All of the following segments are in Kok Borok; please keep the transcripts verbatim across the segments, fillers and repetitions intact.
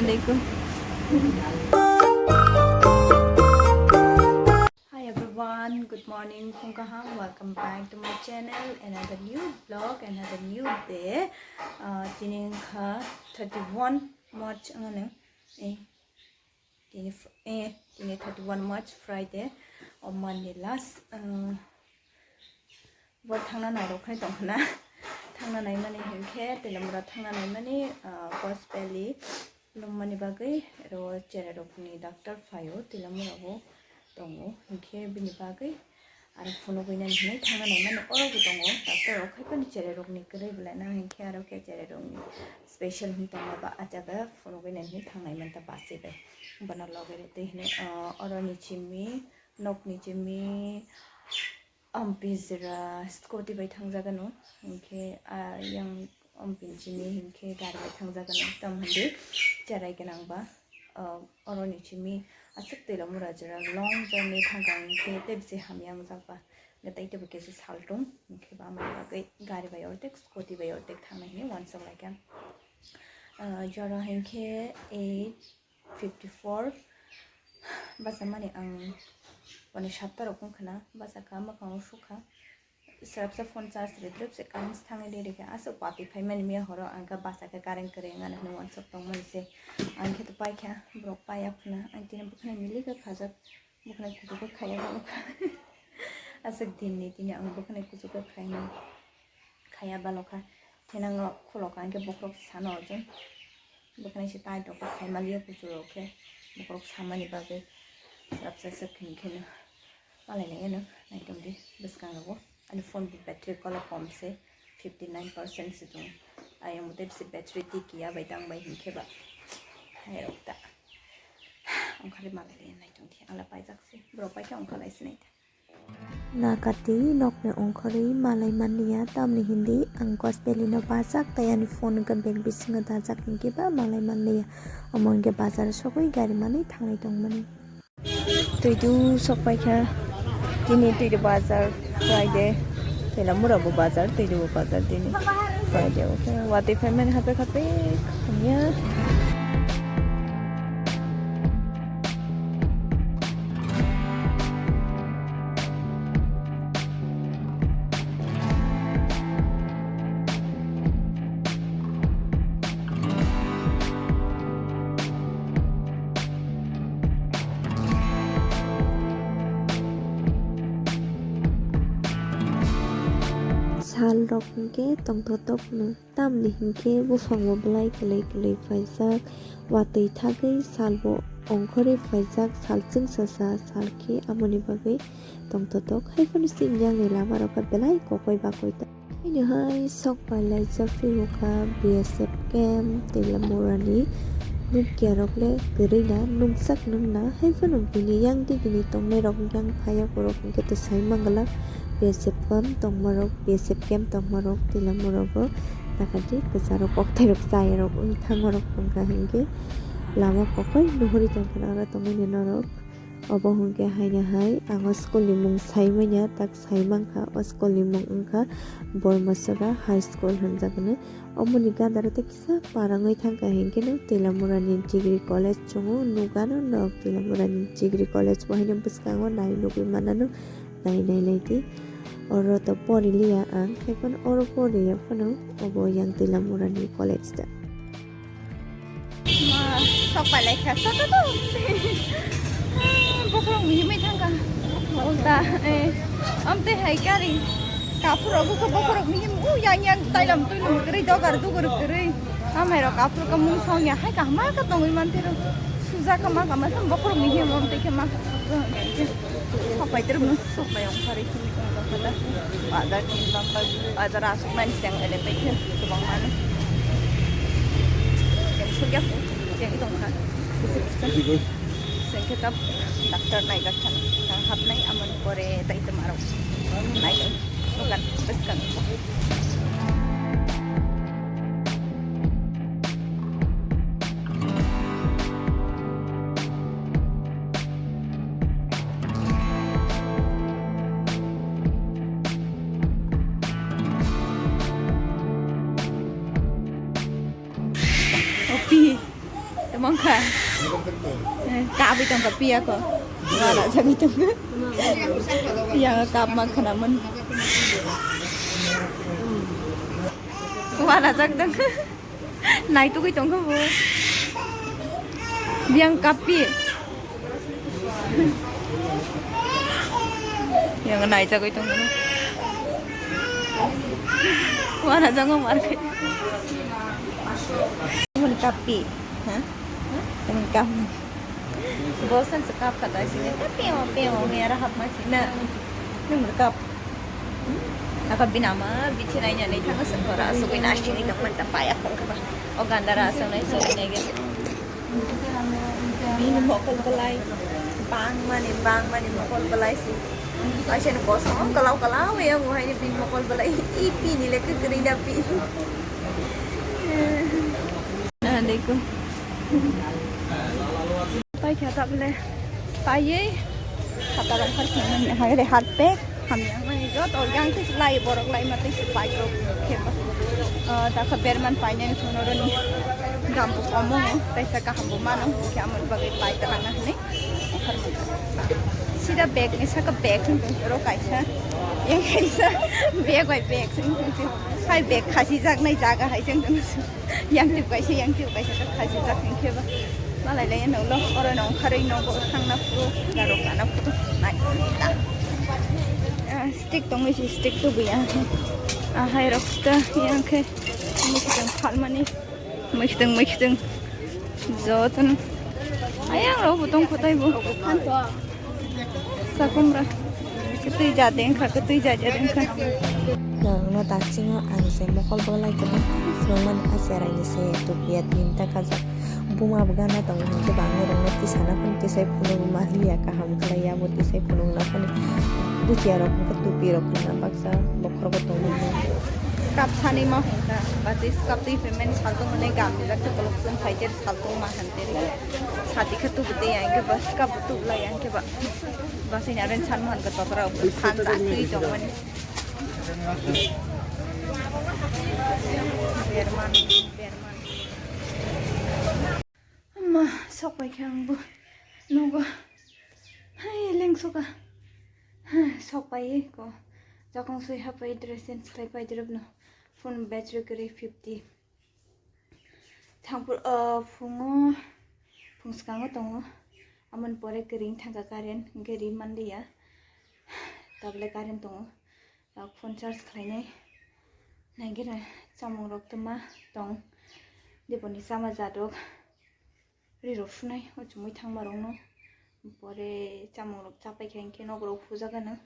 Alaikum. Hi everyone, good morning, phung kaham, welcome back to my channel, another new vlog, another new day. Uh, tini wngkha thirty-one March, ang ano, eh, tini, eh, tini thirty-one March, Friday, o month ni last, uh, Bo thangna nairok khai tongkhna. Thangna naimani hinkhe Teliamura thangna naimani, ah, Ghosh Valley lwmmani bagwi aro cherairokni doctor phaio, Teliamura bo tongo. Hinkhe bini bagwi aro phunugwi nani hinwi thangna naimani oro bo tongo. Doctor rok khai phano cherairokni kwrwi belai nang hinkhe aro khe cherairokni special hinwi tongma ba ah jaga phunugwi nani hinwi thang naimanta bachwi bai. Bono loge rw twi hinwi, ah, oroni chimi nokni chimi Ampijra scooty bai thangjagano, hinkhe, ah, yang ampinjini hinkhe gari bai thangjagano, tamo hindi cherai gwnang ba, ah, oroni chimi aswk Teliamura jora long journey thangkha hinkhe tei bisi hamya wngjakba, hinkhe tei teibo kisa saltung, hinkhe ba amoni bagwi gari bai ordek, scooty bai ordek thangnai hinwi uansuk laikha. Ah, jora hinkhe eight fifty four. Basa mani ang mani satta rok wngkha na, basa kha mwkhang o sukha. Swrapsa phone charge rwdrwp se current thangwi de rikha. Aswk watwi phaimani miya horo ang kha basa khe current kwrwi wngmani hwnwi uansuk tongmani se. Ang khe to paikha, borok paiya phano. Ang tini bwkhwnai milik khe khajak, bwkhwnai kuchuk khe khaiya borok. Aswk din ni tini ang bwkhwnai kuchuk khe khainai. Khaiya balokha, thinango khulokha, hinkhe bokhorok sano hojong. Bwkhwnai se tai rok khai maliya kuchuk rok khe bokhorok samani bagwi swrapsa swk hinkhe no malai lai ano naitom di bwskang rogo. Ani phone bo battery kolo kom se fifty nine percent se tongo. Ayang bo tei bisi battery twi kiya bai tang bai hinkhe ba hai rok ta ongkhorwi malai lai naitom di ala paijak se borok paikhe ongkha lai se nai ta. Nakati nokni ongkhorwi malai manliya, tamni hindi ang Ghosh Valley no bachak tei ani phone wngkha bag bisingo dajak hinkhe ba malai manliya. Omo hinkhe bazar sogwi gari manwi thanglai tongmani. Twidu sok paikha tini Twidu bazar Friday. Tela mura bo bazar, Twidu bo bazar tini Friday. Okay, watwi phaimani hape khape hamya. Sal rok hwnkhe tongthotok no. Tamni hinkhe buphango belai kwlwi kwlwi phaijak, watwi thagwi salbo ongkhorwi phaijak, sal chwngsasa sal khe, amoni bagwi tongthotok. Haiphano chini yakni lamarokha belai kokoi bakoi ta. Haino hai sok pailai japhiukha B S F camp Teliamurani nukya rokle kwrwina nukjak nungna, haiphano bini yang digini tongnairok yang phaiya borok hinkhe to sai manglak. B S F camp tongmarok, B S F camp tongmarok Teliamura bo. Nakadi kwcharo kokthairok chayarok wng thangmarok wngkha hinkhe lama kokoi nuhuri tongkha aro tongmani norok. Obo hinkhe haino hai ang o school ni mung sai manya, tak sai mankha. O school ni mung wngkha Bormasora High School hinjakgwi. Omoni gadaro tei kisa parangwi thangkha hinkheno Teliamurani degree college chwngo nukgano nok Teliamurani degree college bo haino bwskango nai nugwi manano. Nai nai lai di. Oro to pori liya ang, haiphano oro pori ya phano obo yang Teliamurani college da. Ma, sok pai lai kha, sok to. Bokhorok mihimwi thang kha. Ulta, eh, amte hai gari. Kaphur obo khe bokhorok mihim, u yang yang tailam tuilam kwrwi, dogar dugur kwrwi. Amai rok kaphur khe mung song ya, hai kahma khe tongwi man tiro. Suja khe ma kama, bokhorok mihim amte khe ma. Sok pai tiro. Sok bai ongkhorwi simi tong tong kha da. Bazar ni bang bazar asuk mani seng ele pai khe kwbang mano. Sugya ko jeng tong kha. Kisi kisi. Seng khe tab doctor nai jak khan. Tang hapnai amon pore tai tama rok. Nai tong. Bukan bes kan. Opi. Mangkha. Kabi tongkha piya ko. Wala jagwi tongkha. Yang kap ma khana man. Wala jag tongkha. Naitugwi tongkha bo. Yang kapi. Yang naijagwi tongkha. Wala jago market. Mun kapi. Ha? Temen kap. Bosan se kap kata sini. Tapi apa apa me ara hap masih na. Ni mun kap. Aka binama bichi nai nai thang se kora so koi nasi ni temen ta paya kong kaba. O gandara so nai so nai ge. Bini mokol belai bang mani bang mani mokol belai si. Asen kosong kalau kalau ya mo hai bini mokol belai ipi ni lek kri da pi. Ah, deko. Pai kha ta bole. Pai ye. Khata rang khar khna hai re hat pe. Ham yang mani jot or yang tis lai borok lai ma tis pai ko. Khe ba. Ah, ta kha berman pai nai sono ro ni. Gam bu komo. Taisa kaham bu mano. Khe amon bagai pai ta na hne. Sida bag ni saka bag sing sing ro kaisa. Yang kaisa bag bai bag sing sing sing. Hai bag khasi jak nai jaga hai sing sing sing. Yang tip kaisa yang tip kaisa ta khasi jak sing khe ba. Malai lai no lo oro no kharoi no bo thang na phuru ga ro kana phuru nai ta. Ah, stick tong si stick tu buya. Ah, hai rok ta yang khe. Mui khiteng phalmani. Mui khiteng, mui khiteng. Jotono. Ayang rok bo tong khotai bo. Sakumra. Ketui ja dengkha, ketui ja ja dengkha. Norokno taksingo ang se mokol bolai kwbangma phunukmani, a cherai ni se tupiya tinta khajak. Buma bo gana tongo hwnkhe bo ang norokno tisana phano tisai phunuk manliya, kaham khlaiya bo tisai phunukna phano. Buchiya rok hwnkhe tupi rok khwna baksa bokhorogo tongmani. Skap sani ma hwnkha, bati skap twi phaimani saltong mani gam jak twi kolok chwng phai ter saltong ma han ter. Sati khe tubu twi ang khe ba skap bo tubu lai ang khe ba. Basai ni aren san man ka totra phan ta twi tong mani. Berman, berman. Amma, sok pai khe ang bo nogo. Hai, leng soka. Hai, sok pai ko. Jakong sui ha pai dress change khlai pai dirab no. Phone battery kwrwi fifty. Thangpur, ah, phungo, phung swkango tongo. Amoni pore kwrwi thangkha current, hwnkhe ri manliya. Tabole current tongo. Rok phone charge khlainai. Naigena chamung rok toma tong. Diboni chama jadok. Ri rok sunai, o chumui thangma rokno. Pore chamung rok chapai khe hwnkhe nok rok phujagano.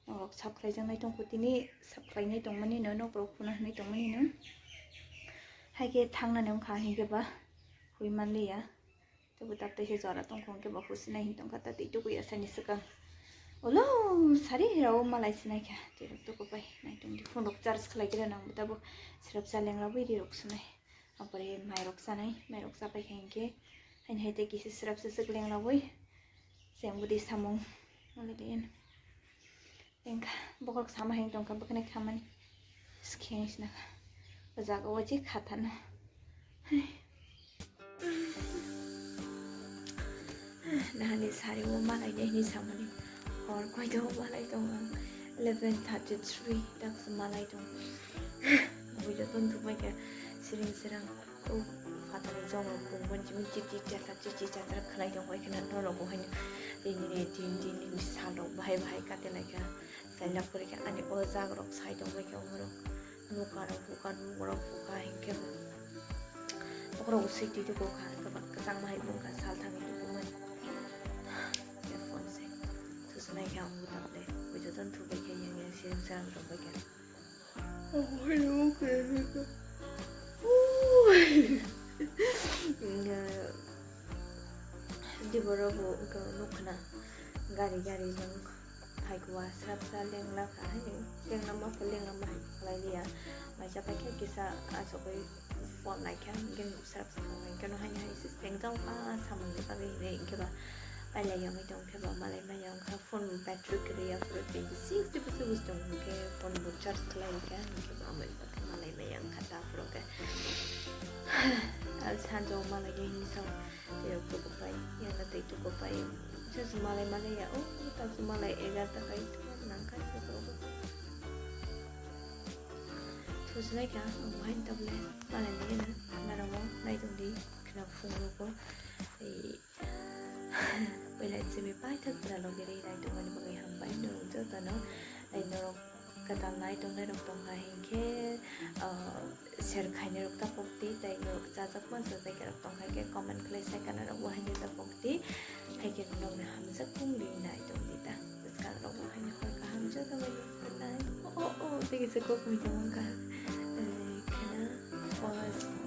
Nok rok sap khlaijaknai tongkho tini, sap khlainai tongmani no nok rok phuna hinwi tongmani no. Hai khe thangnani wngkha hinkhe ba hui manliya. Tei bo tabtai se jora tongkho hinkhe bo husinai hin tongkha ta tei tukuya sani swkang. Olo sari rao malai sinai kha tei rok tukupai nai tongdi phone rok charge khlai khe rw nang bo tabo srapsa lengra bui ri rok sunai. Apore mairok sanai, mairok sapai khe hinkhe haini hai tei kisa srapsa swk lengra bui. Seng budi samung. Wngkha bokhorok sama hai tongkha bwkhwnai khamani. Skeng sinakha. O jaga o je khatana. Nahani sari o malai de hini samani. Hor koi do malai tong ang. Eleven thirty three dak malai tong. Bujo ton thumai ke siring sirang. O phataro jong rok kungmani chini chichi chatra chichi chatra khlai tong bai kheno norok bo haino tini ni tin tin ni sal rok bahai bahai kate lai kha. Saina pore khe ani o jag rok sai tong bai khe omorok nuka rok buka nuk rok buka hinkhe bo bokhorok bo swi twi twi kok kha kwchangma hai bung kha sal thangwi tubumani. Earphone se thusunai khe ang bo tablet bo jotono thubai khe yang yang siring sirang rok bai khe. Diboro bo wngkha nukkha na gari gari nang phaikwa srapsa lengla kha haino lengla ma kha lengla ma hai khlai liya maisa paikhe kisa achugwi phone laikha hinkhe srapsa hinkhe no haino hai se sengjak kha samungni bagwi hinwi hinkhe ba pailai yangwi tongkhe ba malai maya wngkha. Phone battery kwrwi aphuru twenty six se bwswk bwswk tong hinkhe phone bo charge khlai rikha hinkhe bo amoni bagwi malai maya wngkha ta aphuru khe. Al sanjo malai ge hini sao. Tei rok tuku pai, yana tei tuku pai. Sasa malai malai ya, oh, ta su malai egarta kai tu nang kai tu ko. Thusnai ka, oh, hai tablet malai ni na, na ramo nai tong di, kena phung roko. Ei, Pwila chini paithak chwra logi ri nai tongmani bagwi hambai norok jotono. Tei norok kwtal nai tongnai rok tongkha hinkhe, ah, share khainai rok ta pokti, tei norok chajak man chajak rok tongkha hinkhe comment khlai sai kana rok bo haino ta pokti. Haikhe norokni hamjak mung ri nai tongdi ta. Bwskang rok bo haino hor kaham jotono nai. Oh, oh, oh, tei kisa kok mui tongkha. Eh, khena first